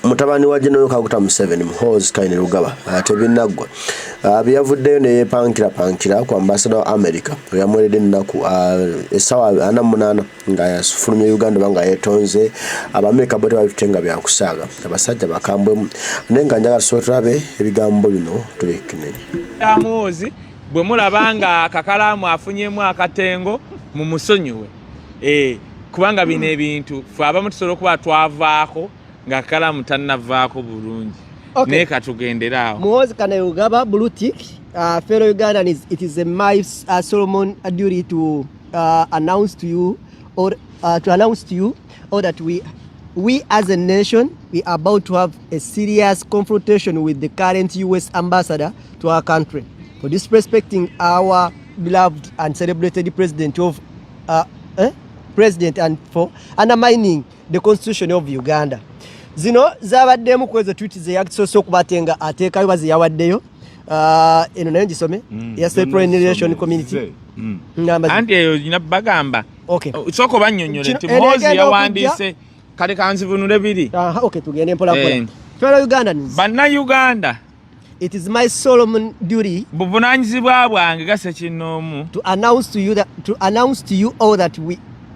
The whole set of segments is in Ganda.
Mutabani wa General Kaguta Museveni, Muhoozi Kainerugaba, tebinaggwa byeyavuddeyo neyepankirapankira ku ambasada wa America oyamuweredde ennaku essaawa 48 nga yafulumya Uganda oba nga yetonze. Abamerika bo tebabitutte nga byakusaaga, abasajja bakambwemu, naye nga njagala tusobe tulabe ebigambo bino tubikinenye. Muhoozi, bwe mulaba nga akakalaamu afunyemu akatengo, mumusonyiwe, kubanga bino ebintu fe abamu tusobola okuba twavaako nga akakalamu tannavaako bulungi. Naye katugendere awo. Muhoozi Kainerugaba, blue tick, fellow Ugandans, it is my solemn duty to announce to you or to announce to you or that we as a nation, we are about to have a serious confrontation with the current US ambassador to our country for disrespecting our beloved and celebrated president of president and for undermining the constitution of Uganda. Zino zabaddemu ku ezo tweet ze yasoose okuba ate nga ateekayo ba ze yawaddeyo. Eno nayo ngisome ya Foreign Relation Community. Ngamba Anti eyo nyina bagamba. Sooka obannyonnyole nti Eno Muhoozi egenda yawandiise kale kanzivunule biri. Aha, okay, tugende mpola mpola. Fellow Ugandans, Bannayuganda, it is my solemn duty buvunaanyizibwa bwange gase kinnoomu to announce to you all that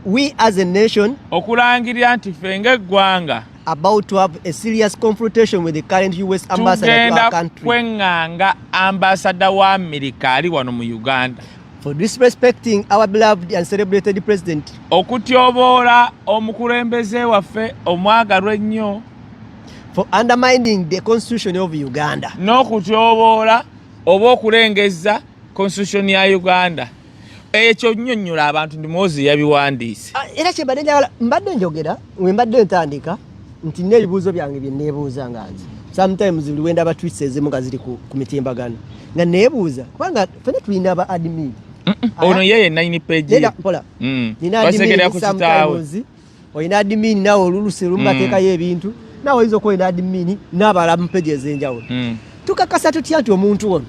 we as a nation okulangirira nti ffe ng'eggwanga about to have a serious confrontation with the current US ambassador to tugenda our country kweŋŋanga ambasada wa Amerika ali wano mu Uganda for disrespecting our beloved and celebrated president, okutyoboola omukulembeze waffe omwagalwa ennyo, for undermining the constitution of Uganda. N'okutyoboola oba okulengezza constitution ya Uganda. Ekyo nnyonnyola abantu ndi Muhoozi yabiwandiise. Ah, era kyembadde njagala, mbadde njogera we mbadde ntandika nti nina ebibuuzo byange bye neebuuza nga nze sometimes buli wendaba tweets ezimu nga ziri ku mitimbagano nga neebuuza, kubanga fena tulina ba admin. Ono ye yenanyini page ye. Neda, mpola. Nina Basekerera admin ku kitaawe. Sometimes olina admin naawe olulusi olumu bateekayo ebintu, naawe oyinza okuba olina admin n'abalala mu page ez'enjawulo. Tukakasa tutya nti omuntu ono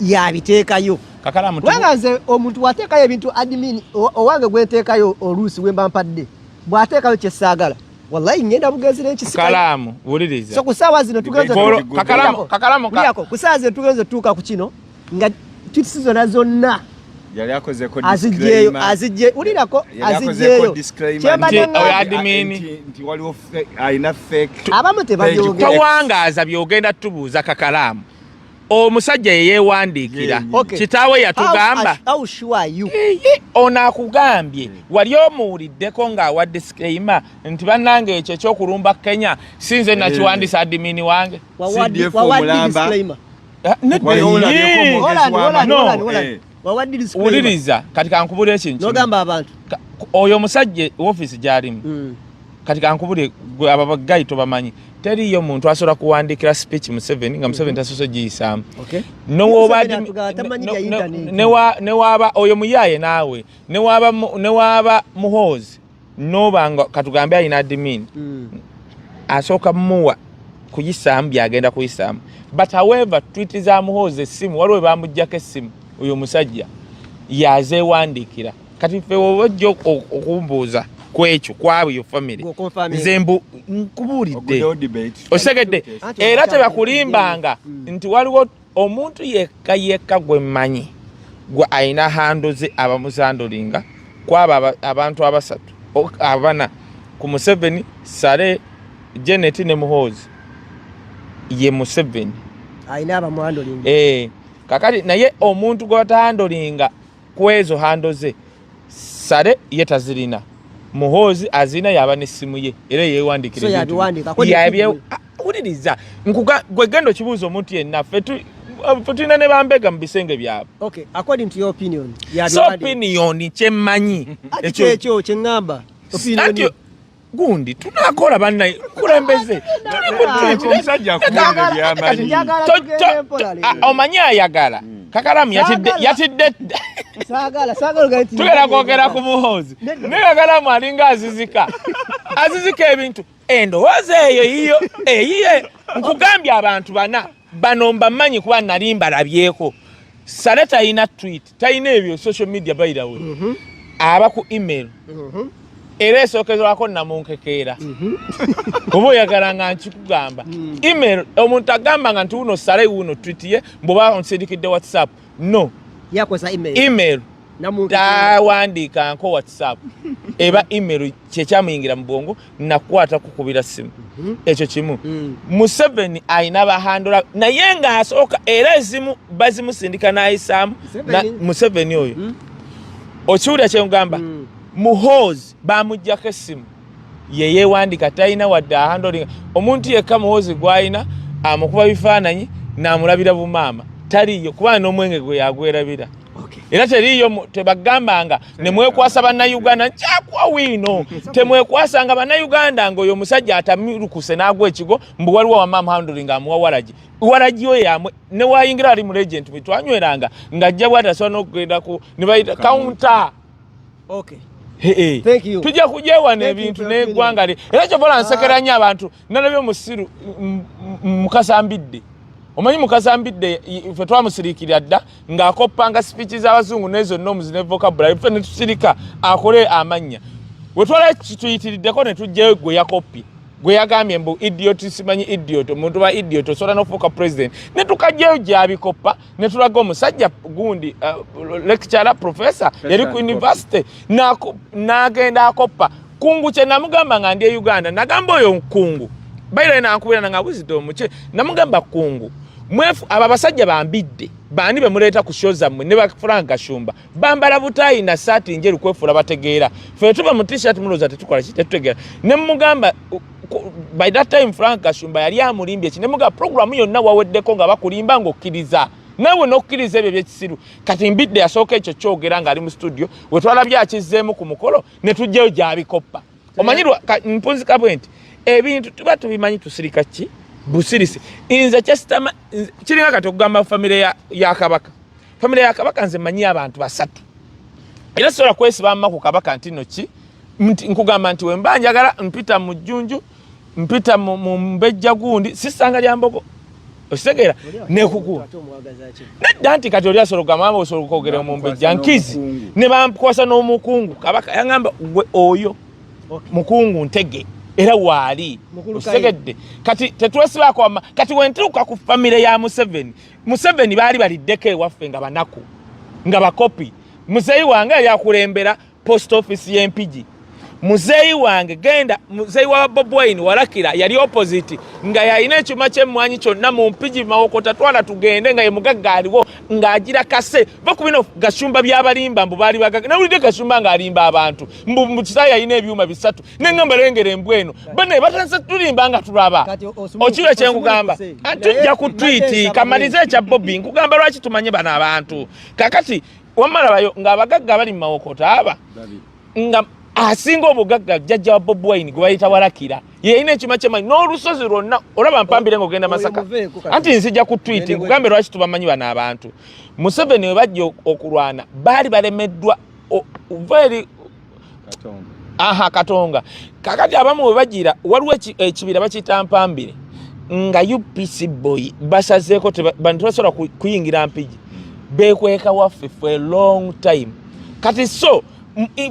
yabiteekayo? Kakalamu Kubanga nze omuntu bw'ateekayo ebintu, admin owange gwenteekayo oluusi gwe mba mpadde, bw'ateekayo kyesaagala, wallahi ngenda bugenzi n'enkisikayo. Kalaamu, wuliriza. So ku ssaawa zino tugenze Kakalamu, kakalamu Wulirako, ku ssaawa zino tugenze tutuuka ku kino nga tweets zonna zonna Yali akozeko azigyeyo disclaimer. Azigye, wulirako. Yali akozeko Azigyeyo. disclaimer Kyembadde Nti oyo admin. Nti waliwo alina fake Abamu tebabyogera. Towangaaza byogenda tubuuza. Kakalaamu, omusajja ye yeewandiikira. Kitaawe yatugamba. How sure are you? Eye, ono akugambye wali omuwuliddeko ng'awa disclaimer nti bannange, ekyo ekyokulumba Kenya sinze nakiwandiisa, admin wange? CDF Wawadde omulamba. disclaimer. Ah, nedda. Wali olabyeko Ye. omwogezi Holland, w'amagye? Holland, No. Holland, Holland. Wawadde disclaimer. Wuliriza, kati kankubule ekintu kimu. N'ogamba abantu. Oyo omusajja ofiisi gy'alimu, kati kankubule gwe, abo bagayi tobamanyi, teriyo muntu asobola kuwandiikira speech Museveni nga Museveni tasoose giyisaamu. Newoba Museveni atugamba tamanyi bya internet. Newaaba oyo muyaaye naawe, newaaba Muhoozi noba nga katugambe alina admin, asooka muwa kuyisaamu byagenda kuyisaamu. But however, tweet za Muhoozi essimu waliwo bamuggyako essimu, oyo omusajja yazeewandiikira. Kati ffe oba ojja okumbuuza ku ekyo kwabo yo family, Ng'oconfirming. nze mbu nkubuulidde. Oguddewo debate. Osegedde? Anti Era omukyala tebakulimbanga nti waliwo omuntu yekka yekka gwe mmanyi gwe alina handle ze abamuhandlinga kwabo abantu abasatu, abana ku Museveni, Sale, Janet ne Muhoozi, ye Museveni. Alina abamuhandlinga. Eh, kakati naye omuntu gwe batahandlinga ku ezo handle ze, Sale ye tazirina, Muhoozi azirina, yaba n'essimu ye era yeewandikira So ebintu. yabiwandiika, according to gwe. Ah, wuliriza, gwe genda okibuuza omuntu yenna, ffe tulina ne bambega mu bisenge byabwe. Okay, according to your opinion, So yabiwandiika. opinion kyemmanyi. Ati kyekyo kyeŋŋamba. Opinion. Anti gundi tunakola banna kulembeze tuli ku tweet. Omusajja akubuulire by'amanyi. Njagala tugende mpola leero. Ah, omanyi ayagala Kakalamu yatidde. Saagala. Yatidde. Saagala ogambe nti Tugenda kwogera ku Muhoozi. Nedda. Naye Kakalamu alinga azizika ebintu, endowooza eyo yiyo eyiye. Nkugambye abantu bana bano mbamanyi kuba nali mbalabyeko. Sale talina tweet, talina ebyo social media. By the way, aba ku email. Era esookezwako namunkekeera. Oba oyagala nga nkikugamba, email omuntu agamba nga nti wuno sale, wuno tweet ye, mbwoba onsindikidde WhatsApp, no. Yakozesa email. Email. Namunkekeera. Tawandiika nko WhatsApp, eba email. Kyekyamuyingira mu bwongo nakukwata kukubira simu, ekyo kimu. Museveni ayina bahandler, naye ng'asooka era ezimu bazimusindika n'ayisaamu. Museveni? Museveni oyo, okiwulira kyengamba? Muhoozi bamugjako essimu ye yeewandika, talina wadde ahandlinga. Omuntu yekka Muhoozi gw'alina amukuba bifaananyi n'amulabira bumaama, taliiyo kubanga n'omwenge gwe yagwerabira. Era teriiyo tebagambanga nemwekwasa Bannayuganda, nkyakuwa wiino, temwekwasanga Bannayuganda nga oyo omusajja atamirukuse n'agwa ekigo, mbu waliwo wamama handling amuwa waragi. Waragi oyo yamwe newayingira ali mu Legend bwetwanyweranga ng'ajja bwati asobola n'okugenda ku ne bayita counter. Hey, Thank you. tujja kujewana Thank you ebintu for your n'eggwanga lye. Era kyobola nsekera nnyo abantu. Nalabye omusiru Mukasambidde, omanyi Mukasambidde, ffe twamusiriikirira dda ng'akoppanga speech z'abazungu n'ezo norms ne vocabulary, ffe ne tusirika akole amannya. Wetwala kituyitiriddeko ne tujjayo gwe yakoppye, gwe yagambye mbu idiot, simanyi idiot, omuntu ba idiot osobola n'ofuuka president, ne tukajjayo gyabikoppa ne tulaga omusajja gundi, lecturer, professor, yali ku university, n'agenda akoppa Kungu. Kye namugamba nga ndi e Uganda, nagamba oyo Kungu baira nankubira nanga wisdom kye namugamba, Kungu mwefu, abo abasajja bambidde bani bemuleeta ku show zammwe ne ba Frank Gashumba bambala butaayi na saati njeru kwefuula bategeera, ffe tuba mu T-shirt mulowooza tetukola ki, tetutegeera. Ne mugamba by that time Frank Gashumba yali amulimbye ki, ne mugamba programu yonna waweddeko nga bakulimba ng'okkiriza naawe n'okkiriza ebyo ebyekisiru. Kati Mbidde yasooka ekyo kyogera ng'ali mu studio, wetwalabye akizzeemu ku mukolo ne tujjayo gyabikoppa. Omanyi mpunzika bwe nti ebintu tuba tubimanyi, tusirika ki busirisi. Nze kyesitama kiringa kati okugamba famire ya kabaka, famire ya kabaka nze manyi abantu basatu, era sobola kwesiba mma ku kabaka nti no ki nti nkugamba nti wemba njagala mpita mu jjunju, mpita mu mbejja gundi sisanga lya mbogo, okitegeera nekukuwa Ate omwagaza ki? Nedda, nti kati oli asobola okugamba mama osobola okwogera mu mbejja nkizi n'omukungu. Ne bamkwasa n'omukungu kabaka yaŋŋamba gwe oyo mukungu ntege era waali. Mukulu. Okitegedde? Kati tetwesibaako wamma. Kati wentuuka ku famire ya Museveni, Museveni baali baliddeko ewaffe nga banaku nga bakopi. Muzeeyi wange yali akulembera post office y'Empigi. Muzeeyi wange genda, muzeeyi wa Bob Wine walakira yali opposite nga yalina ekyuma kyemmwanyi kyonna mu Mpigi Mawokota, twala tugende nga ye mugagga aliwo ng'agira kase va ku bino Gashumba by'abalimba mbu baali bagagga. Nawulidde Gashumba ng'alimba abantu mbu kitaaye yalina ebyuma bisatu, neŋŋamba lengera embwa eno bane batandise tulimba nga tulaba. Kati Okiro kyenkugamba osumulukuse. Ah, tujja ku Naye tweet mbadde kamalize ekya Bobi, nkugamba lwaki tumanye bano abantu. Kakati wamalabayo ng'abagagga abali mu Mawokota aba nga asinga obugagga jjajja wa Bob Wine gwe bayita Walakira, yeyina ekyuma kyemanyi n'olusozi lwonna olaba mpambire ng'ogenda Oyo Masaka. muveeko kati. Anti nzija ku tweet Gende nkugambe lwaki tubamanyi bano abantu. Museveni we bajja okulwana baali balemeddwa very Katonga. Aha, Katonga. Kakati abamu we bagira waliwo ekibira bakiyita Mpambire nga UPC boy basazeeko bantu tebasobola kuyingira Mpigi, bekweka waffe for a long time. Kati so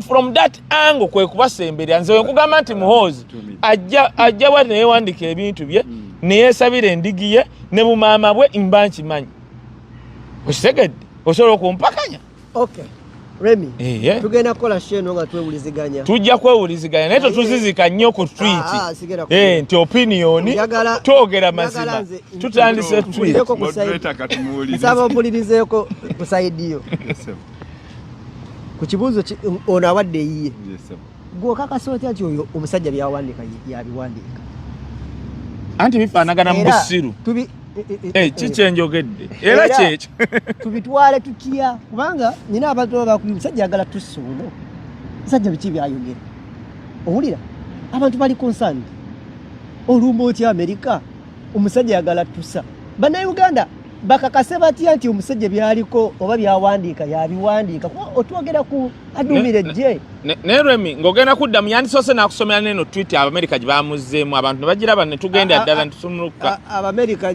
from that angle kwe kubasemberera. Nze wenkugamba nti Muhoozi ajja bwati neyewandika ebintu bye neyesabira endigi ye ne bumaama bwe, mba nkimanyi. Okitegedde? Osobola okumpakanya? Okay. Remy, Iye. tugenda kukola show eno nga twewuliziganya. Tujja kwewuliziganya naye totuzizika nnyo ku tweet. Ah, ah, sigenda Nti opinion Njagala- twogera njagala mazima. nze Tutandise tweet. mpulireko ku side- Moderator katumuwulirize. Nsaba ompulirizeeko ku side yo. Yes, sir. Ku kibuuzo ono awadde eyiye. Yes, sir. Gwe okakasa otya nti oyo omusajja byawandiika yabiwandiika? Anti bifaanagana mu Era busiru. Kikyenjogedde era Era- kyekyo. Tubitwale tutya? Kubanga nina abantu baba bakubye omusajja agala tussa ono musajja biki byayogera, owulira abantu bali concerned. Olumba otya Amerika? Omusajja ayagala tusa Bannayuganda bakakase batya nti omusajja byaliko oba byawandiika yabiwandiika? Kuba otwogera ku aduumira ejje. Naye Remi, ng'ogenda kuddamu, yandisoose n'akusomera neno tweet Abamerika gye bamuzzeemu, abantu ne bagiraba ne tugenda ddala ne tusumulukuka. Abamerika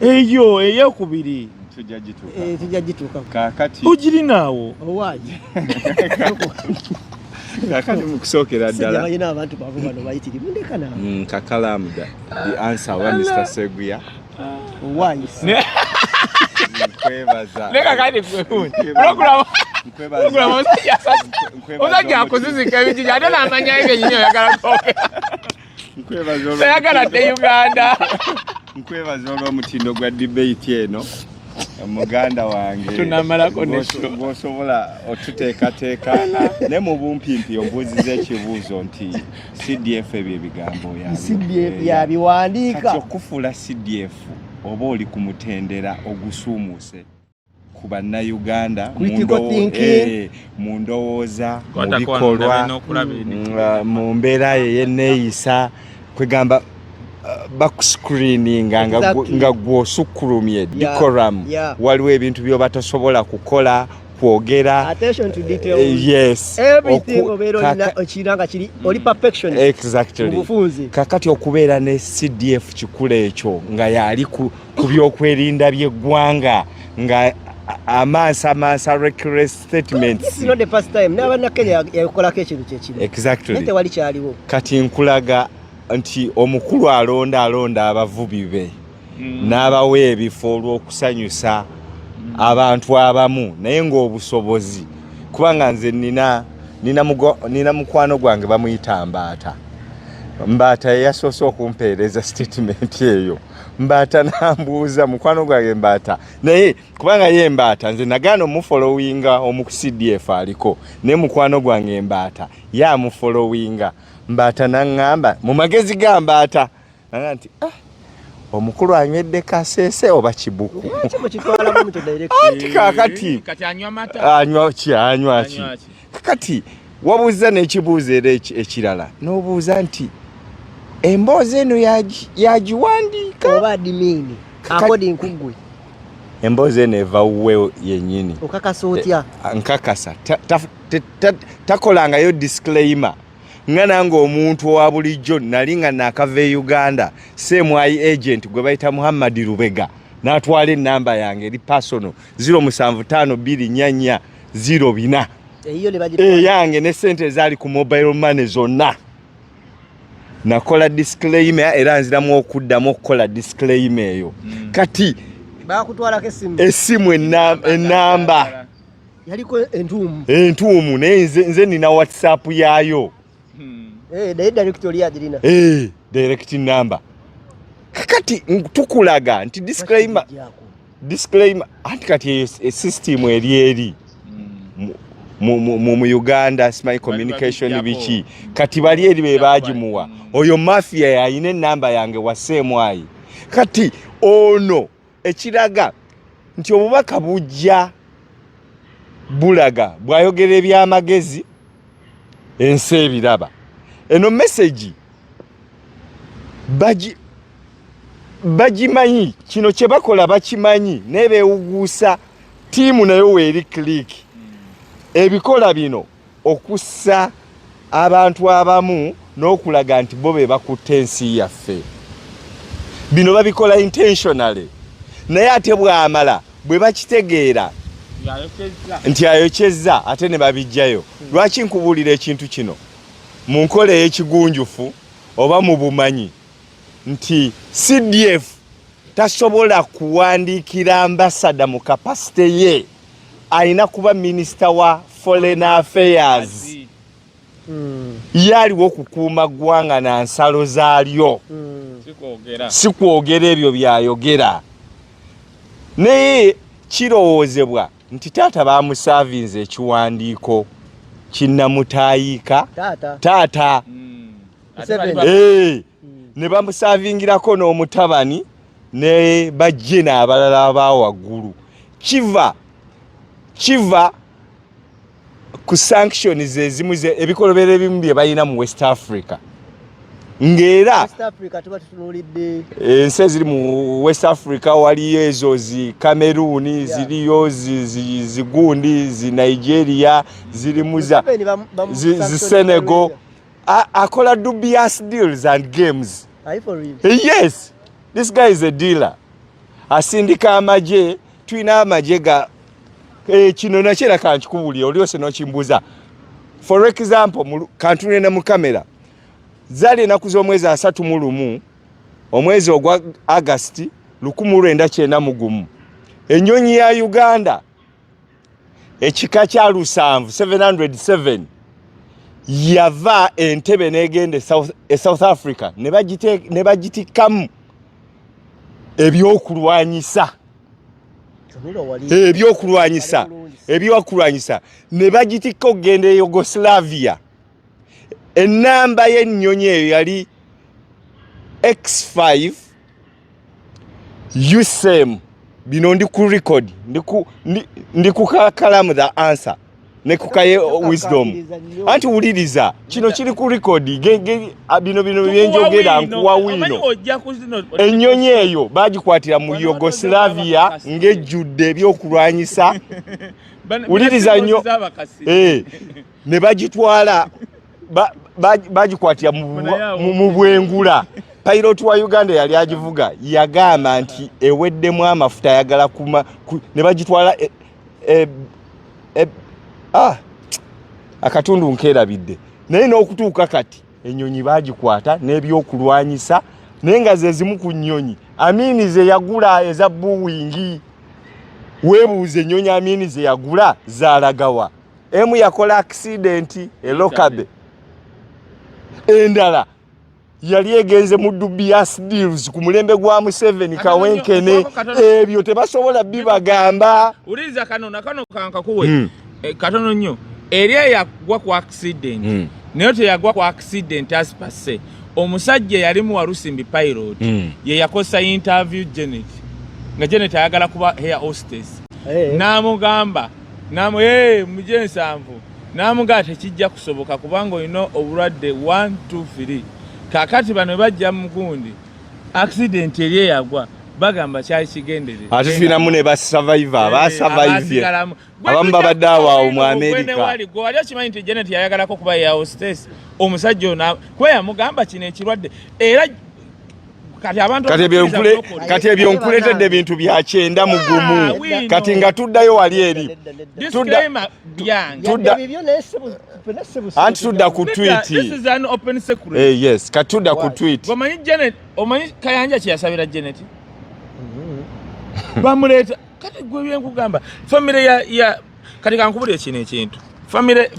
Eyo eyokubiri. Tujja gituuka. Tujja gituukako. Kaakati Ogirinaawo? Owaaje. Kakati mu kusookera ddala balina abantu bavu bano bayitirivu, ndeka naawe. Kakalamu the answer wa Mr. Seguya. Wise. Nkwebaza. Leka kati program program omusajja omusajja akuzizika ebijiji ate n'amanya ebyo nyinyi oyagala kwogera. Nkwebaza Tayagala dde Uganda. Nkwebaza olw'omutindo gwa debate eno, muganda wange. Tunamalako ne show. Bw'osobola otuteekateeka ne mu bumpimpi ombuuziza ekibuuzo nti CDF ebyo ebigambo CDF kati yabiwandiika. Okufuula CDF oba oli ku mutendera ogusuumuuse ku Bannayuganda mu Critical thinking. Mu ndowooza, mu bikolwa, mu mbeera ye yenneeyisa, kwegamba bakuscreeninga nga nga gw'osukkulumye decorum. Waliwo ebintu by'oba tosobola kukola, kwogera. Attention to details. Yes. Everything obeera olina okirina nga kiri oli perfectionist. Exactly. Mu bufunze. Kakati okubeera ne CDF kikula ekyo nga yali ku byokwerinda by'eggwanga nga amansa reckless This statements. is not the first time. N'abannakenya yakolako ekintu kyekimu. Naye tewali kyaliwo. Kati nkulaga nti omukulu alonda abavubi be n'abawa ebifo olw'okusanyusa abantu abamu, naye ng'obusobozi, kubanga nze nina mukwano gwange bamuyita Mbaata. Mbaata yeyasoose okumpeereza statement eyo. Mbaata nambuuza, mukwano gwange Mbaata, naye kubanga ye Mbaata nze nagaana omufollowinga omu CDF aliko, naye mukwano gwange Mbaata ye amufollowinga. Mbaata naŋŋamba mu magezi ga Mbaata naga nti, "Ah, omukulu anywedde kaseese oba kibuku." Lwaki mukitwalamu mutyo direct? Anti kaakati Kati anywa mata. Anywa ki? Anywa ki? Anywa ki? Kakati wabuuza n'ekibuuzo era ekirala n'obuuza nti emboozi eno yagiwandiika Oba admin according ku ggwe. Emboozi eno eva wuwe yennyini. Okakasa otya? Nkakasa takolangayo disclaimer nga nange omuntu owa bulijjo nali nga nakava e Uganda, CMI agent gwe bayita Muhammad Lubega n'atwala enamba yange eri personal 07524404. Eyiyo ne bagitwala. Eyange ne sente ezaali ku mobile money zonna. Nakola disclaimer era nziramu okuddamu okukola disclaimer eyo. Kati Bakutwalako essimu. Essimu enamba Yaliko entuumu. Entuumu, naye nze nina WhatsApp yaayo. Eh, naye direct oli agirina. Eh, direct number. Kakati tukulaga nti disclaimer Bakijjako. Disclaimer, anti kati eyo system eri mu Uganda smart communication babijjako. biki, kati bali eri be bagimuwa. Oyo mafia yayina enamba yange wa CMI. Kati ono ekiraga nti obubaka bujja bulaga bwayogera ebyamagezi, ensi ebiraba. Eno message bagimanyi, kino kye bakola bakimanyi, naye beewuguusa ttiimu nayo weeri click ebikola bino okussa abantu abamu n'okulaga nti bo be bakutte ensi yaffe. Bino babikola intentionally, naye ate bw'amala bwe bakitegeera nti ayokyezza, ate ne babijjayo. Lwaki nkubuulira ekintu kino mu nkola ey'ekigunjufu oba mu bumanyi nti CDF tasobola kuwandiikira ambassador mu capacity ye, alina kuba minisita wa foreign affairs. Ye aliwo okukuuma ggwanga na nsalo zaalyo, si kwogera ebyo byayogera. Naye kirowoozebwa nti taata bamusaavinze ekiwandiiko kinnamutaayiika. Taata. Taata. Museveni. Eh, ne bamusaavingirako n'omutabani ne bajjena abalala aba waggulu. Kiva ku sanctions ezimu ebikolobero ebimu bye balina mu West Africa, ng'era West Africa tuba tutunuulidde ensi eziri mu West Africa, waliyo ezo zi Cameroon, ziriyo zigundi zi Nigeria, zirimu za Museveni zi Senegal. Akola dubious deals and games. Are you for real? Yes, this guy is a dealer. Asindika amagye, tulina amagye ga kino nakyo era kankikubuulire, oli ose n'okimbuuza. For example, kantunule ne mu kamera, zaali ennaku z'omwezi 31 omwezi ogwa August 1991, ennyonyi ya Uganda ekika kya lusanvu 707 yava Entebbe n'egenda e South Africa ne bagitikkamu ebyokulwanyisa. Tunula wali. Ebyokulwanyisa ne bagitikka okugenda e Yugoslavia. Enamba y'ennyonyi eyo yali X5 USM. Bino ndi ku record, ndi ku kakalamu, the answer ne ku Kaye Wisdom. Anti wuliriza, kino kiri ku record. Bino byenjogera nkuwa wino. Ojja ku zino. Ennyonyi eyo bagikwatira mu Yugoslavia ng'ejjudde ebyokulwanyisa. Wuliriza nnyo. Ne bagitwala, bagikwatira mu bwengula. Pilot wa Uganda yali agivuga yagamba nti eweddemu amafuta, ayagala kuma ne bagitwala akatundu nkeerabidde, naye n'okutuuka kati ennyonyi bagikwata n'ebyokulwanyisa, naye nga ze zimu ku nnyonyi Amini ze yagula eza Boeing. Weebuuza, ennyonyi Amini ze yagula zalagawa? Emu yakola accident e Lockerbie, endala yali egenze mu dubious deals ku mulembe gwa Museveni. Kawenkene ebyo tebasobola bibagamba. Wuliriza kano nakano kankakuwe. Katono nnyo. Eri eyagwa ku accident, naye teyagwa ku accident as per se. Omusajja yalimu Walusimbi pilot, ye yakosa interview Janet nga Janet ayagala kuba air hostess. N'amugamba namu, hey, muje 70, n'amugamba tekijja kusoboka kubanga olina obulwadde 1 2 3. Kakati bano bajja mugundi accident eri eyagwa, bagamba kyali kigenderere. Ate tulinamu ne ba survivor abasurvivye. Abaasigalamu. Abamu babadde awo awo mu America. Gwe wali okimanyi nti Janet yayagalako kuba ya hostess? Omusajja ono kuba yamugamba kino ekirwadde, era kati abantu Kati ebyo nkuleetedde ebintu bya 91. Ah, wino. Kati nga tuddayo wali eri. Disclaimer byange. Anti tudda ku tweet. This is an open secret. Yes, kati tudda ku tweet. Omanyi Janet, omanyi Kayanja kyeyasabira Janet bamuleeta. Kati gwe byenkugamba, famire ya kati kankubulire kino ekintu, famire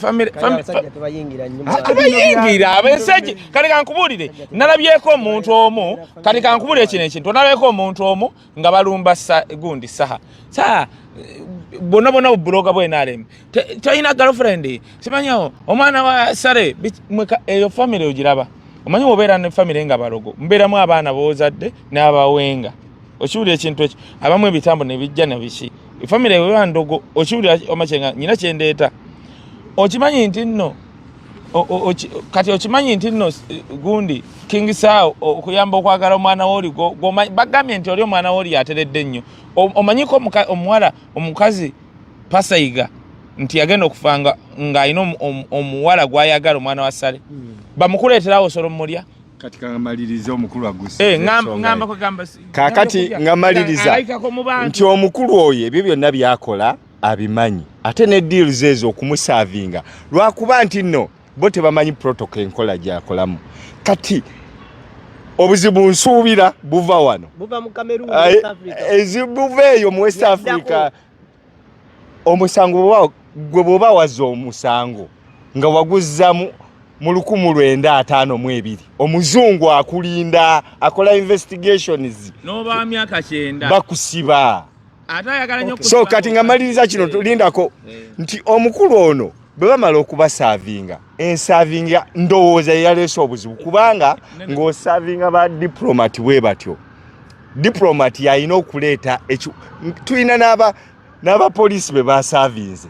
Abasajja tebayingira nnyo. Tebayingira abenseji. Kati kankubuulire, nalabyeko omuntu omu. Kati kankubuulire kino ekintu, nalabyeko omuntu omu nga balumba gundi saha saa bonna bonna bubuloga bwe NRM. Talina girlfriend, simanyawo omwana wa sare eyo famire ogiraba. Omanyi wobeera ne famire nga balogo, mubeeramu abaana bozadde n'abawenga. Okiwulira ekintu ekyo? Abamu ebitambo ne bijja na biki, famire weba ndogo. Okiwulira omakyenga nyina kyendeeta. Okimanyi nti nno kati okimanyi nti nno gundi King Saha okuyamba okwagala omwana wooli, bagambye nti oli omwana wooli yateredde nnyo. Omanyiko omuwala omukazi Pasayiga nti yagenda okufa ng'alina omuwala gw'ayagala, omwana wa Sale, bamukuleeterawo osobola omulya. Kati kamalirize omukulu. Eh, ngamba kugamba Kakati ngamba nga maliriza alayikako mu bantu. Nti omukulu oyo ebyo byonna byakola abimanyi, ate ne deals ezo okumuservinga, lwakuba nti nno bo tebamanyi protocol enkola gyakolamu. Kati obuzibu nsuubira buva wano. Buva mu Cameroon, West Africa. Buva eyo mu West Yaddako. Africa. Omusango gwe bw'oba wazza omusango nga waguzza mu 1952, omuzungu akulinda akola investigations. N'oba myaka 90. Bakusiba. Ate ayagala nnyo. So kati nga maliriza kino, tulindako nti omukulu ono bwe bamala okubaservinga, enservinga ndowooza yeyaleese obuzibu, kubanga ng'oservinga ba diplomat bwe batyo, diplomat yalina okuleeta tulina n'abapoliisi be baservinze,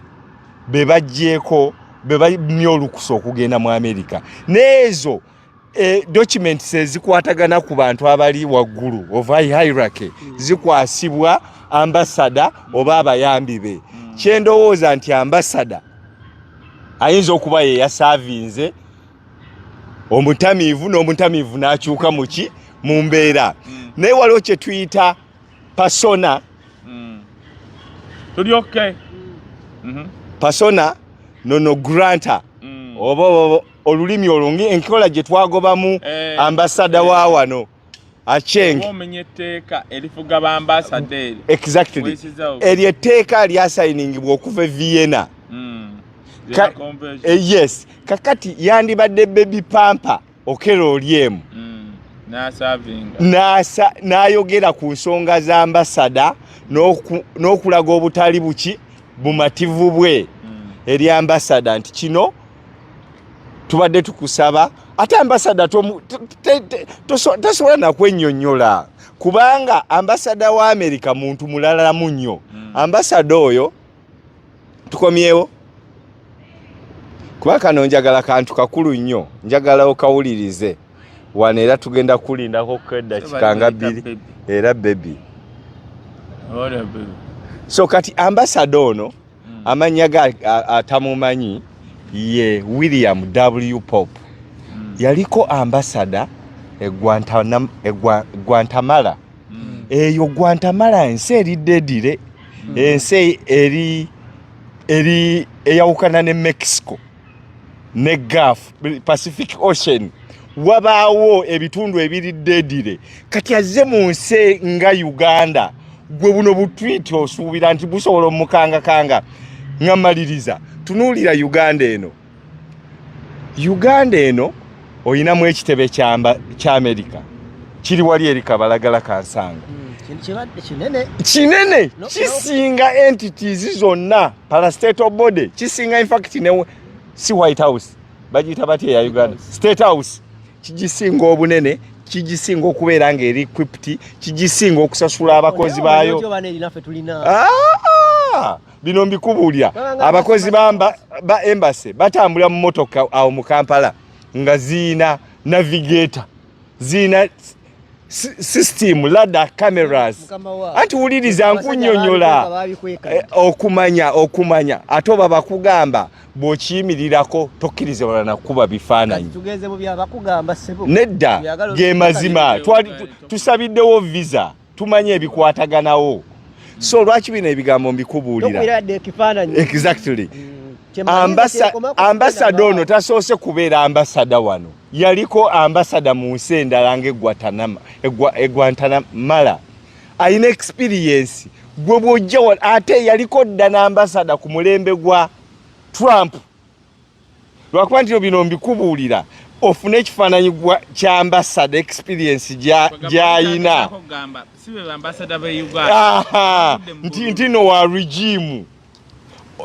be baggyeko, be bamye olukusa okugenda mu America n'ezo documents ezikwatagana ku bantu abali waggulu of high hierarchy zikwasibwa ambasada oba abayambi be. Kyendowooza nti ambasada ayinza okuba ye yaservinze omutamiivu, n'omutamiivu n'akyuka muki mu mbeera. Naye waliwo kye tuyita persona. Tuli okay. Persona non grata. Oba olulimi olwo enkola gye twagobamu ambasada wa wano Acheng. Omenya etteeka erifuga ba ambasada eryo. Exactly. Eryo etteeka lyasayiningibwa okuva e Vienna. Yes. Kakati yandibadde baby pamper Okello Oryem. N'ayogera ku nsonga za ambasada n'okulaga obutali buki bumativu bwe eri ambasada nti kino tubadde tukusaba. Ate ambasada tasobola nakwennyonnyola kubanga ambasada wa Amerika muntu mulalamu nnyo. Ambasada oyo tukomyewo kuba kano njagala kantu kakulu nnyo, njagala okawulirize wano, era tugenda kulindako keddakiika nga 2 era baby. So kati ambasada ono amannya ga atamumanyi ye William W Pope. Yaliko ambasada e Guatemala. Eyo Guatemala ensi eri deadly, ensi eri eyawukana ne Mexico ne Gulf, Pacific Ocean, wabaawo ebitundu ebiri deadly. Kati azze mu nsi nga Uganda, gwe buno butwiti osuubira nti busobola omukangakanga. Nga maliriza, tunuulira Uganda eno. Uganda eno oyinamu ekitebe kya Amerika kiri wali eri Kabalagala Kansanga. Kinene. Kinene, kisinga entities zonna, parastatal body kisinga. In fact ne si White House bagiyita batya eya Uganda? State House kigisinga obunene, kigisinga okubeera nga eri equipped, kigisinga okusasula abakozi baayo. Ah! Bino mbikubuulira, abakozi ba embassy batambulira mu motoka awo mu Kampala nga ziina navigator, ziina system, radar cameras. Anti wuliriza nkunnyonnyola, okumanya ate oba bakugamba bw'okiyimirirako tokkirizibwa nakuba bifaananyi. Nedda, ge mazima. Tusabiddewo visa, tumanye ebikwataganawo. So lwaki bino ebigambo mbikubuulira? Exactly. Ambasada ono tasoose kubeera ambasada wano, yaliko ambasada mu nsi endala ng'e Guatemala. Alina experience. Gwe bw'ojja, ate yaliko dda n'ambasada ku mulembe gwa Trump. Lwakuba nti bino mbikubuulira ofune ekifaananyi kya ambasada, experience gy'ayina, nti no wa regime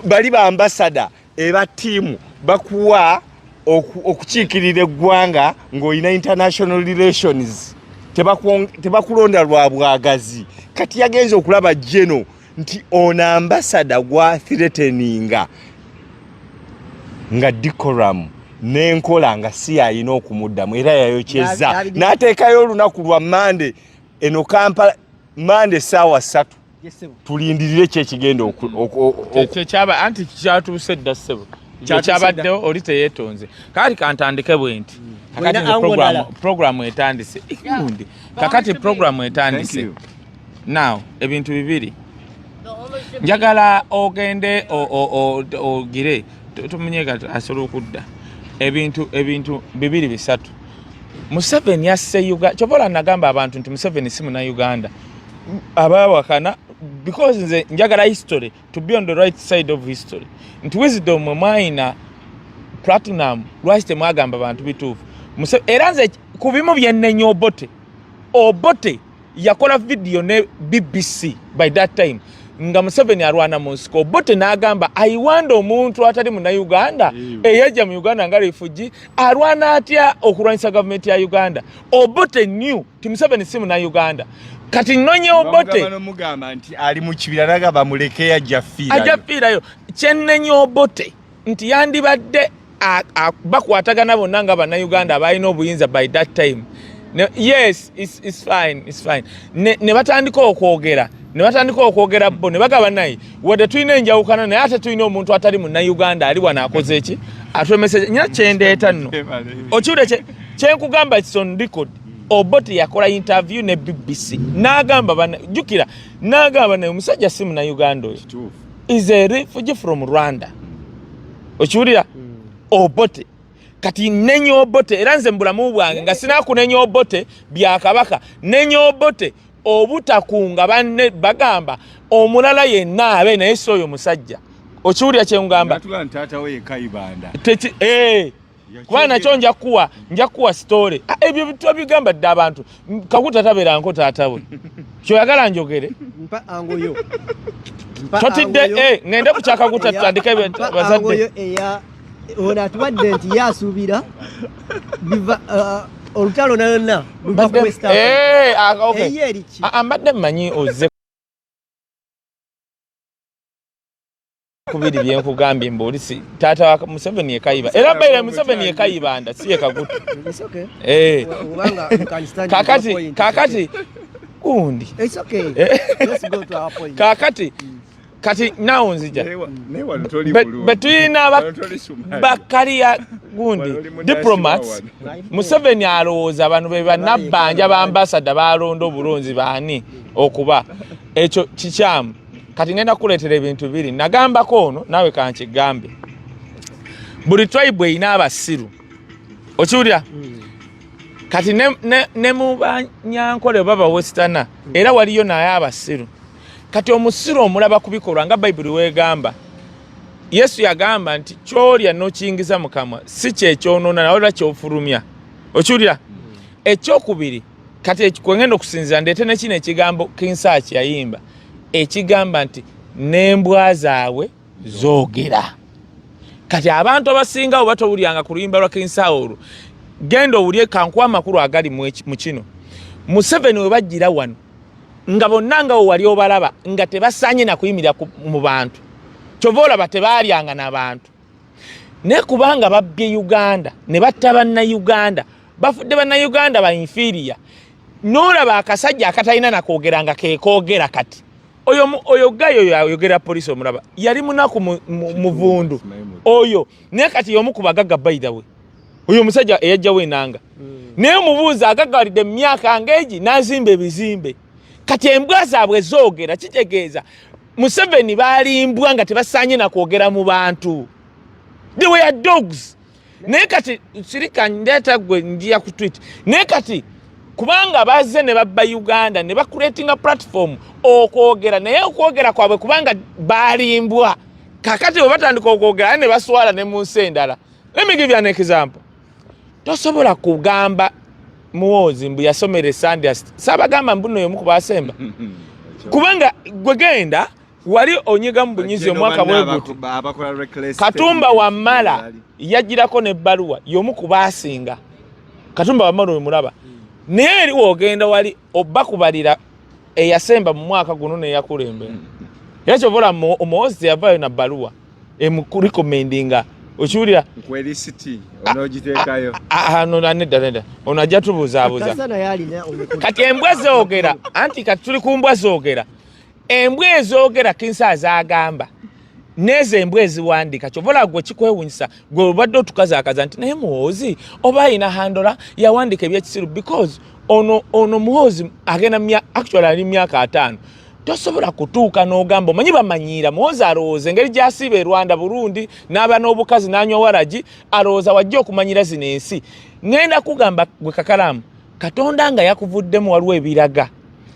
bali ba ambasada eba ttiimu bakuwa okukiikirira eggwanga ng'olina international relations, tebakulonda lwa bwagazi. Kati yagenza okulaba geno nti ono ambasada gwa threateninga nga decorum n'enkola nga si yalina okumuddamu, era yayokyeza n'ateekayo olunaku lwa Mande eno Kampala, Mande 3:00, tulindirire ki ekigenda. Kyekyaba anti kyatuuse dda, ssebo, kyekyabaddewo oli teyeetonze. Kakati kantandike bwe nti kakati programu etandise gundi, kakati programu etandise. Now ebintu bibiri njagala ogende ogire tumunyega asobola okudda. Ebintu bibiri bisatu. Museveni asse Uganda. Kyobola nagamba abantu nti Museveni si Munauganda, abawakana, because nze njagala history, to be on the right side of history, nti wisdom mwe mwayina platinum, lwaki temwagamba bantu bituufu? Era nze ku bimu byennenya Obote, Obote yakola video ne BBC by that time nga Museveni alwana mu nsiko. Obote n'agamba, "I wonder omuntu atali Munauganda eyajja mu Uganda nga refugee alwana atya okulwanyisa gavumenti ya Uganda?" Obote knew ti Museveni si Munauganda. Kati nonye Obote. Mugamba nti ali mu kibira, naga bamuleke ajja fiirayo. Ajja fiirayo. Kyennenya Obote nti yandibadde bakwatagana bonna nga Bannayuganda abalina obuyinza by that time. Yes, it's fine, it's fine. Ne batandika okwogera, ne batandika okwogera bo ne bagaba naye wadde tulina enjawukana, naye ate tulina omuntu atali Munnayuganda ali wano akoze eki atwemese nyina kyendeeta nno okiwulire kyenkugamba, it's on record. Obote yakola interview ne BBC n'agamba, jjukira, n'agamba naye omusajja si Munnayuganda, oyo is a refugee from Rwanda. Okiwulira? Obote. Kati nenya Obote, era nze mu bulamu bwange nga sinakunenya Obote bya kabaka, nenya Obote obutakunga banne, bagamba omulala yenna abe naye si oyo musajja. Okiwulira kye ngamba? Kuba nakyo nja kuwa story. Ebyo tobigamba dda abantu. Kaguta tabeera nko taata we. Kyoyagala njogere? Mpa angoyo. Totidde, ngende ku kyakaguta tutandike bazadde. Eya ono atuwadde nti ye asuubira biva olutalo nalonna luva ku West Africa. Eyo eri ki? Mbadde mmanyi ozze kubiri byenkugambye mbuulisi taata wa Museveni ekayiba era baire Museveni ekayibanda si yekaguta. Kakati kakati gundi kakati kati nawo nzija betulina bakaliya gundi diplomats. Museveni alowooza bano be bannabbanja ba ambasada balonda obulonzi baani okuba ekyo kikyamu. Kati ngenda kukuleetera ebintu biri nagambako ono naawe kankigambe. Buli tribe erina abasiru, okiwulira? Kati ne mu Banyankole oba Bawestana era waliyo naye abasiru. Kati omusiru omulaba ku bikolwa nga Bayibuli weegamba. Yesu yagamba nti kyolya n'okiyingiza mu kamwa si kyekyonoona nawe olwa kyofulumya, okiwulira? Ekyokubiri kati kwengenda okusinziira ndeete ne kino ekigambo Kinsaaki yayimba ekigamba nti n'embwa zaabwe zoogera. Kati abantu abasinga oba towulyanga ku luyimba lwa Kinsaaki olwo, genda owulye kankuwa amakulu agali mu kino. Museveni we bajjira wano nga bonna nga wewali obalaba nga tebasaanye na kuyimirira mu bantu, kyova olaba tebaalyanga na bantu, naye kubanga babbye Uganda ne batta Bannayuganda, bafudde Bannayuganda ba inferior. N'olaba akasajja akatalina nakwogera nga kekoogera. Kati oyo gayo oyo ayogera poliisi omulaba yali munaku muvundu oyo, naye kati y'omu ku bagagga. By the way, oyo omusajja eyajjawo enanga naye omubuuza agaggawalidde mu myaka ng'egi n'azimba ebizimbe. Kati embwa zaabwe zoogera, kitegeeza Museveni baalimbwa nga tebasaanye nakwogera mu bantu. They were dogs. Naye kati sirika ndeeta gwe njiya ku tweet. Naye kati kubanga bazze ne babba Uganda ne bacreatinga platform okwogera, naye okwogera kwabwe kubanga balimbwa, kakati bwe batandika okwogera ne baswala ne mu nsi endala. Let me give you an example. Tosobola kugamba Muhoozi mbu yasomera Sandhurst, saabagamba mbu nno yomu ku basemba, kubanga gwe genda wali onyiga mu bunyizi omwaka bwe guti. Katumba Wamala yagirako n'ebbaluwa y'omu ku baasinga. Katumba Wamala oyo mulaba, naye eri wogenda wali obba kubalira eyasemba mu mwaka guno neyakulembera. Era kyova olaba Omuhoozi teyavaayo na bbaluwa emurecommendinga, okiwulira? Nedda nedda, ono ajja tubuzaabuza. Kati embwa zoogera, anti kati tuli ku mbwa zoogera. Embwa ezoogera Kinsa azagamba nezo embwa eziwandika, kyova olaba gwe kikwewunyisa gwe obadde otukazaakaza nti naye Muhoozi oba ayina handola yawandika ebyekisiru, because ono Muhoozi agenda, actually ali myaka 50, tosobola kutuuka n'ogamba omanyi bamanyiira. Muhoozi alowooza engeri gyasiiba e Rwanda, Burundi, n'aba n'obukazi n'anywa waragi, alowooza wajja okumanyira zino ensi. Ŋŋenda kugamba gwe kakalaamu Katonda nga yakuvuddemu, waliwo ebiraga.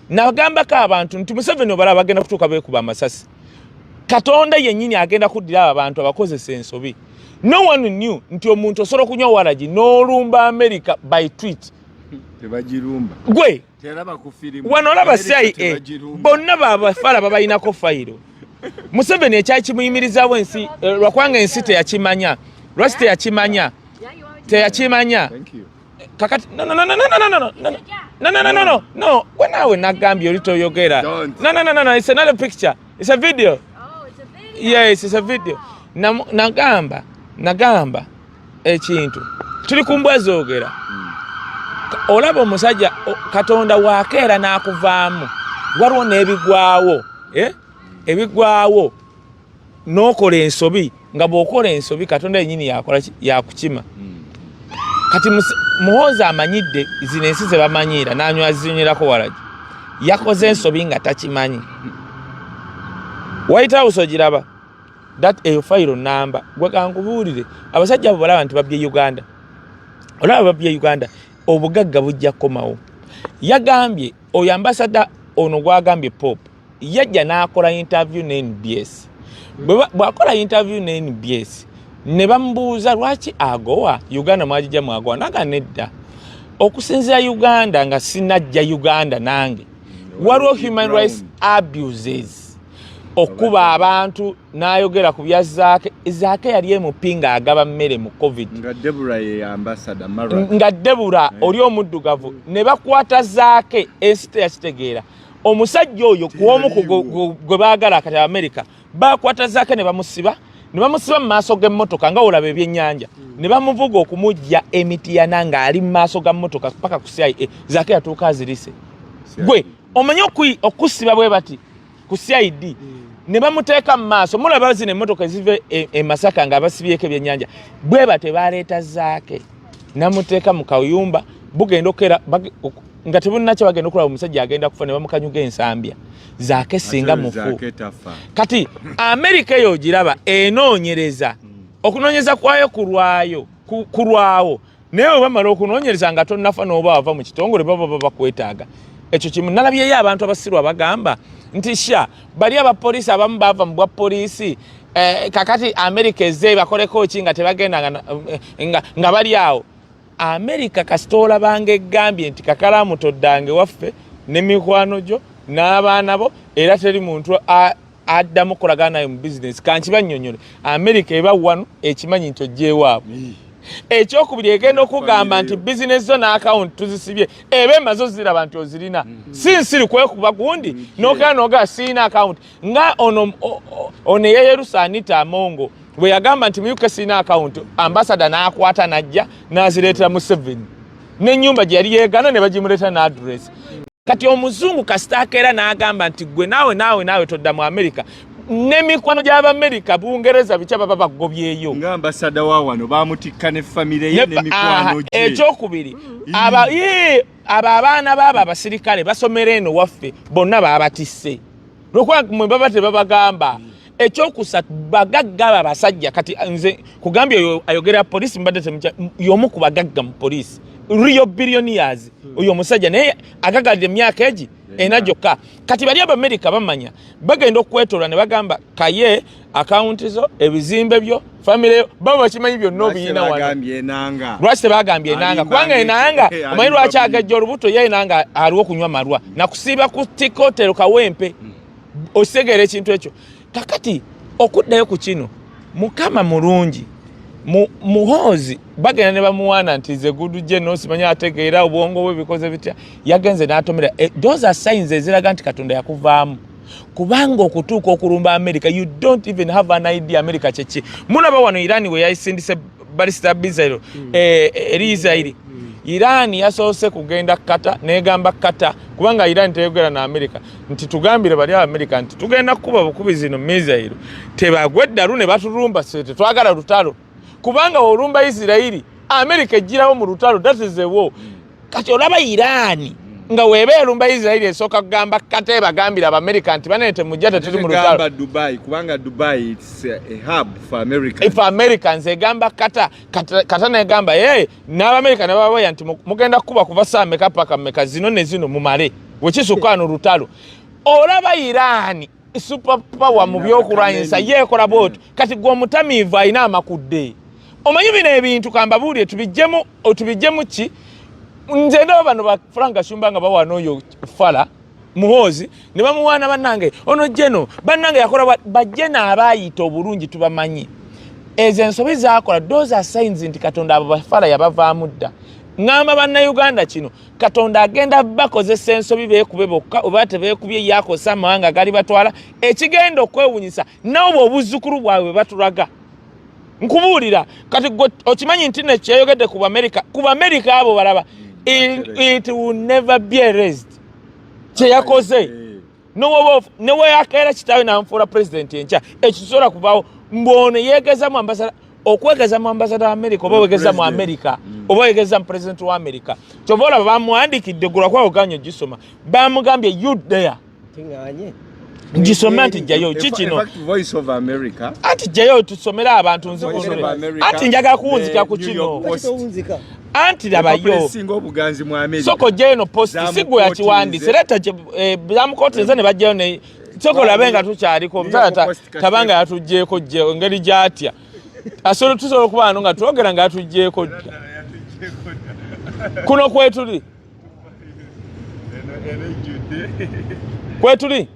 Nagambako abantu nti Museveni obala bagenda kutuuka beekuba amasasi. Katonda yennyini agenda kuddira abo abantu abakozesa ensobi. No one knew nti omuntu osobola okunywa waragi n'olumba America by tweet. Tebagirumba. Gwe wano olaba CIA bonna babafala babalinako fayiro. Museveni ekyakimuyimirizaawo ensi lwakubanga ensi teyakimanya. Lwaki teyakimanya? Teyakimanya. Kakati no no no no no no no no no no no no no no gwe naawe nagambye oli toyogera. No no no no no, it's another picture, it's a video. Oh, it's a video. Yes, it's a video. Nagamba ekintu tuli ku mbwa zoogera. Olaba omusajja Katonda wakeera n'akuvaamu, waliwo n'ebigwawo, eh? Ebigwawo n'okola ensobi, nga bw'okola ensobi Katonda yennyini yakola yakukima. Kati Muhoozi amanyidde zino ensi ze bamanyiira n'anywa zinywerako waragi, yakoze ensobi nga takimanyi. White House ogiraba. That eyo fayiro namba. Gwe kankubuulire, abasajja abo balaba nti babbye Uganda, olaba babbye Uganda, obugagga bujja kukomawo. Yagambye oyo ambasada ono gwagambye Pope yajja n'akola interview ne NBS. Bw'akola interview ne NBS ne bamubuuza lwaki agowa Uganda, mwagijja mwagowa, naga nedda, okusinziira Uganda nga sinajja Uganda nange waliwo human rights abuses, okuba abantu. N'ayogera ku bya Zaake. Zaake yali MP ng'agaba mmere mu COVID, nga Debora ye ambassador Mara. Nga Debora oli omuddugavu ne bakwata Zaake, ensi teyakitegeera. Omusajja oyo ku omu ku gwe baagala kati Amerika, bakwata Zaake ne bamusiba, ne bamusiba mu maaso g'emmotoka nga olaba ebyennyanja, ne bamuvuga okumujja emitiyana ng'ali mu maaso ga mmotoka paka ku CIA. Zaake yatuuka azirise. Gwe omanyi okusiba bwe bati ku CID ne bamuteeka mu maaso, mulaba zino emmotoka eziva e Masaka nga basibyeko ebyennyanja, bwe bate baleeta Zaake namuteeka mu kayumba, bugenda okera nga tebunnakya, bagenda okulaba omusajja agenda kufa ne bamukanyuga ensambya. Zaake singa mufu. Zaake tafa. Kati Amerika eyo ogiraba enoonyereza, okunoonyereza kwayo kulwayo kulwawo, naye bwe bamala okunoonyereza nga tonnafa n'oba wava mu kitongole, baba bakwetaaga. Ekyo kimu. Nalabyeyo abantu abasirwa bagamba nti sha bali abapoliisi abamu bava mu bwa poliisi, kakati Amerika ezze bakoleko ki nga tebagenda nga bali awo. Amerika kasita olabanga egambye nti kakalaamu toddange waffe ne mikwano gyo n'abaana bo, era teri muntu addamu kukolagana naye mu bizinesi. Kankiba nnyonnyole, Amerika eba wano ekimanyi nti ojja ewaabwe. Ekyokubiri, egenda okugamba nti bizinesi zo n'akawunti tuzisibye, eba emaze oziraba nti ozirina. Si nsiri kwekuba gundi nokera nogaa siina akawunti, nga ono ono eyeyerusa Anita Amongo bwe yagamba nti mu UK siina akawunti, ambasada n'akwata n'ajja n'azireetera Museveni n'ennyumba gye yali yeegana ne bagimuleetera n'address. Kati omuzungu kasita akeera n'agamba nti gwe naawe naawe naawe todda mu Amerika, n'emikwano gy'Abamerika, Bungereza, bikya baba bagobyeyo. Nga ambasada wa wano bamutikka ne famire ye n'emikwano gye. Ekyokubiri, aba abo abaana baabo abasirikale basomera eno waffe, bonna babatisse lwokuba mwe baba tebabagamba. Ekyokusatu, bagagga abo abasajja. Kati nze kugambye oyo ayogera poliisi, mbadde temukya y'omu ku bagagga mu poliisi, real billionaires oyo omusajja, naye agagalira emyaka egi ena gyokka. Kati bali Abamerika bamanya bagenda okwetoola ne bagamba kaye akawunti zo, ebizimbe byo, famire yo, baba bakimanyi byonna obiyina wano. Bagambye Enanga. Lwaki tebagambye Enanga? Kubanga Enanga omanyi lwaki agajja olubuto? Ye Enanga aliwo okunywa malwa nakusiiba ku tikotero Kawempe. Okitegeera ekintu ekyo? Kakati okuddayo ku kino, Mukama mulungi. Muhoozi bagenda ne bamuwaana nti ze good general, simanyi ategeera obwongo bwe bikoze bitya, yagenze n'atomera. Those are signs eziraga nti Katonda yakuvaamu, kubanga okutuuka okulumba America, you don't even have an idea America kyeki. Mulaba wano Iran we yayisindise ballistic missile eri Israeli. Iran yasoose kugenda Kata negamba Kata, kubanga Iran teyogera na America, nti tugambire bali America nti tugenda kukuba bukubi zino missile, tebagwe eddalu ne batulumba, tetwagala lutalo, kubanga olumba Israeli, America ejjirawo mu lutalo. That is a war. Kati olaba Iran nga weeba erumba Israeli, esooka kugamba Kata ebagambira Abamerika nti banene temujja, tetuli mu lutalo. Dubai, kubanga Dubai it's a hub for Americans. If Americans egamba Kata, Kata, Kata negamba hey, n'Abamerika ne babawaya nti mugenda kukuba kuva saa meka paka meka, zino ne zino mumale, wekisukka no lutalo. Olaba Iran super power mu byokulwanyisa, yeekola bwotyo. Kati gwe omutamiivu alina amakudde, omanyi bino ebintu kambabuulire, tubijjemu, tubijjemu ki? Nze ndaba bano ba Frank Gashumba nga bawaana oyo fala Muhoozi ne bamuwaana, bannange ono jeno, bannange yakola bajeno abaayita obulungi tubamanyi ezo ensobi zakola. Those are signs nti Katonda abo bafala yabavaamu dda. Ŋŋamba Bannayuganda kino, Katonda agenda bakozesa ensobi beekube bokka oba tebeekubye, yakozesa amawanga gali batwala. Ekigenda okwewunyisa, nawe obuzzukulu bwabwe bwe batulaga, nkubuulira kati gwe okimanyi nti nekyeyogedde ku Bamerika, ku Bamerika abo balaba it will never be erased kyeyakoze. Neweyakeera kitaawe nanfuula pulezidenti enkya, ekyo kisobola kubaawo mbwono yeegeza mu ambasada, okwegeza mu ambasada wa America, oba wegeza mu America, oba wegeza mu president wa America. Kyova olaba bamuwandikidde gulwakwawo ganya ogisoma, bamugambye you there. Tiŋŋaanye. Ngisome anti jjayo ki kino. In fact, Voice of America. Anti jjayo tusomere abantu nzikunule. Anti njagala kuwunzika ku kino. Anti labayo. Singa obuganzi mu America. Soko jjayo no post si gwe yakiwandiise leeta bamukotinze ne bajjayo ne soko labe nga tukyaliko omukyala tabanga yatuggyeko gye engeri gy'atya. Asobola tusobola okuba wano nga twogera nga yatuggyeko dda. Kuno kwetuli. Kwetuli.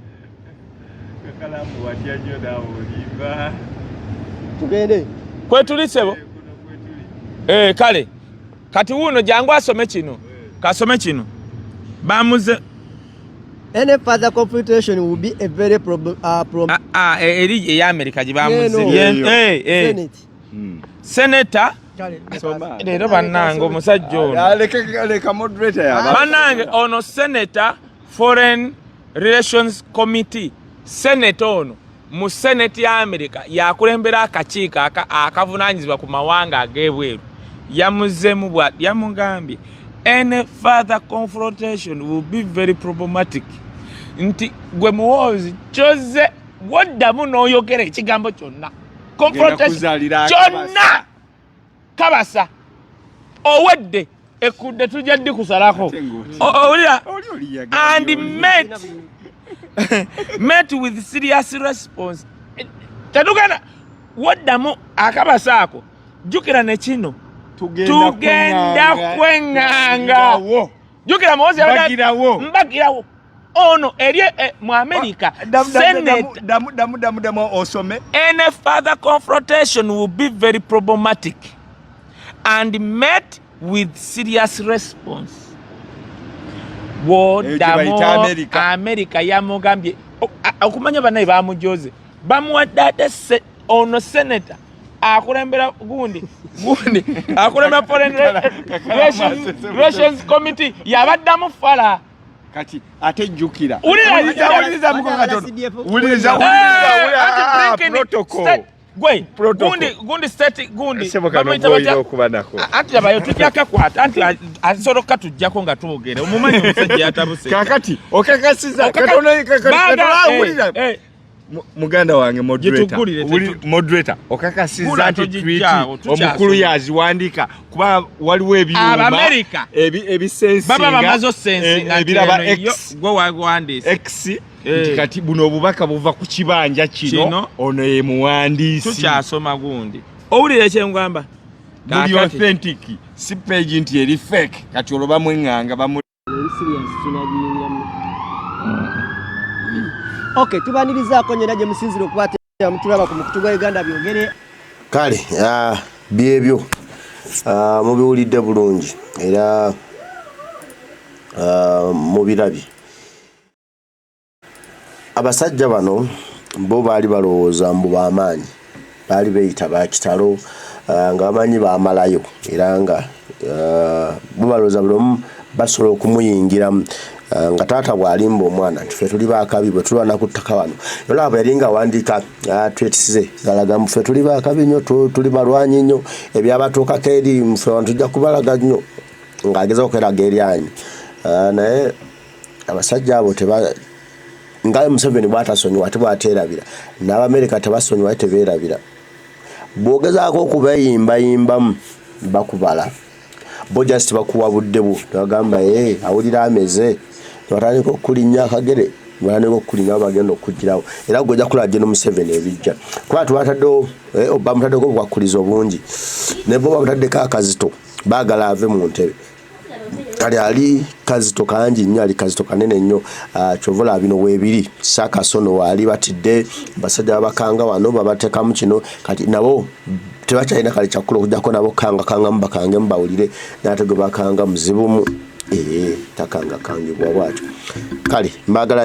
Tugende. Kwetuli sebo. Kale. Kati wuno jangu asome kino. Kasome kino. Bamuze. Any further confrontation will be a very problem. Eri eya America gye bamuze. Senator. Leero bannange omusajja ono. Leka moderator yaba. Bannange ono Senator Foreign Relations Committee. Senator ono mu Senate ya America yakulembera akakiiko akavunaanyizibwa ku mawanga ag'ebweru. Yamuzeemu bw'ati, yamugambye any further confrontation will be very problematic. Nti gwe Muhoozi kyoze woddamu n'oyogera ekigambo kyonna. Confrontation kyonna kabasa owedde ekudde tujja ddi kusalako. Owulira and met with serious response. Tetugenda woddamu akabasa ako. Jjukira ne kino tugenda kweŋŋanga. Jjukira Muhoozi mbagirawo. Ono eri mu America Senate damu osome. Any further confrontation will be very problematic and met with serious response. Woddamu America yamugambye okumanya bannaye bamujoze bamuwadde ate ono senator akulembera gundi akulembera Foreign Relations Committee yabaddamu fala. Kati ate jjukira. Wuliriza protocol. Gwe gundi state gundi anti labayo tujja kakwata anti asobola okukatuggyako nga twogera omumanyi omusajja yatabuse. Kakati okakasiza katono awulira muganda wange moderator okakasiza nti tweet omukulu yaziwandika kuba waliwo ebyuma ebisensinga baba bamaze osensinga ebiraba X gwe wawandiise X nti kati buno obubaka buva ku kibanja kino ono ye muwandiisi. Tukyasoma gundi owulira ekyengamba buli authentic si page nti eri fake kati olwo bamweŋŋanga bamu. Okay, tubanirizaako nyena gye musinzira okuba mutulaba ku mukutu gwa Uganda Byogere. Kale byebyo mubiwulidde bulungi era mubirabye. Abasajja bano bo baali balowooza mbu b'amaanyi, baali beeyita bakitalo nga bamanyi baamalayo era nga bo balowooza buli omu basobola okumuyingiramu nga taata bw'alimba omwana nti ffe tuli baakabi bwe tulwana ku ttaka wano. Olaba bwe yali ng'awandiika tweets ze zalaga mbu ffe tuli baakabi nnyo, tuli balwanyi nnyo, ebyabatuukako eri ffe wano tujja kubalaga nnyo, ng'agezaako okweraga eryanyi. Naye abasajja abo nga Museveni bw'atasonyiwa ate bw'ateerabira, n'Abamerika tebasonyiwa ate tebeerabira. Bw'ogezaako okubeeyimbayimbamu bakubala. Bo just bakuwa budde bwo nebagamba awulira ameze, nebatandika okulinnya akagere, nebatandika okulinnya bagenda okugirawo. Era gwe ojja kulaba General Museveni ebijja kuba tubataddewo bamutaddeko obukwakulizo bungi, ne bo bamutaddeko akazito, baagala ave mu ntebe. Kale ali kazito kangi nnyo, ali kazito kanene nnyo. Kyova olaba bino weebiri Saakasono waali batidde basajja babakanga wano babateekamu kino, kati nabo tebakyalina kale kyakukola okuggyako nabo kangakangamu bakangemu bawulire, n'ate gwe bakanga muzibumu takangakangibwa bw'atyo. Kale mbaagala.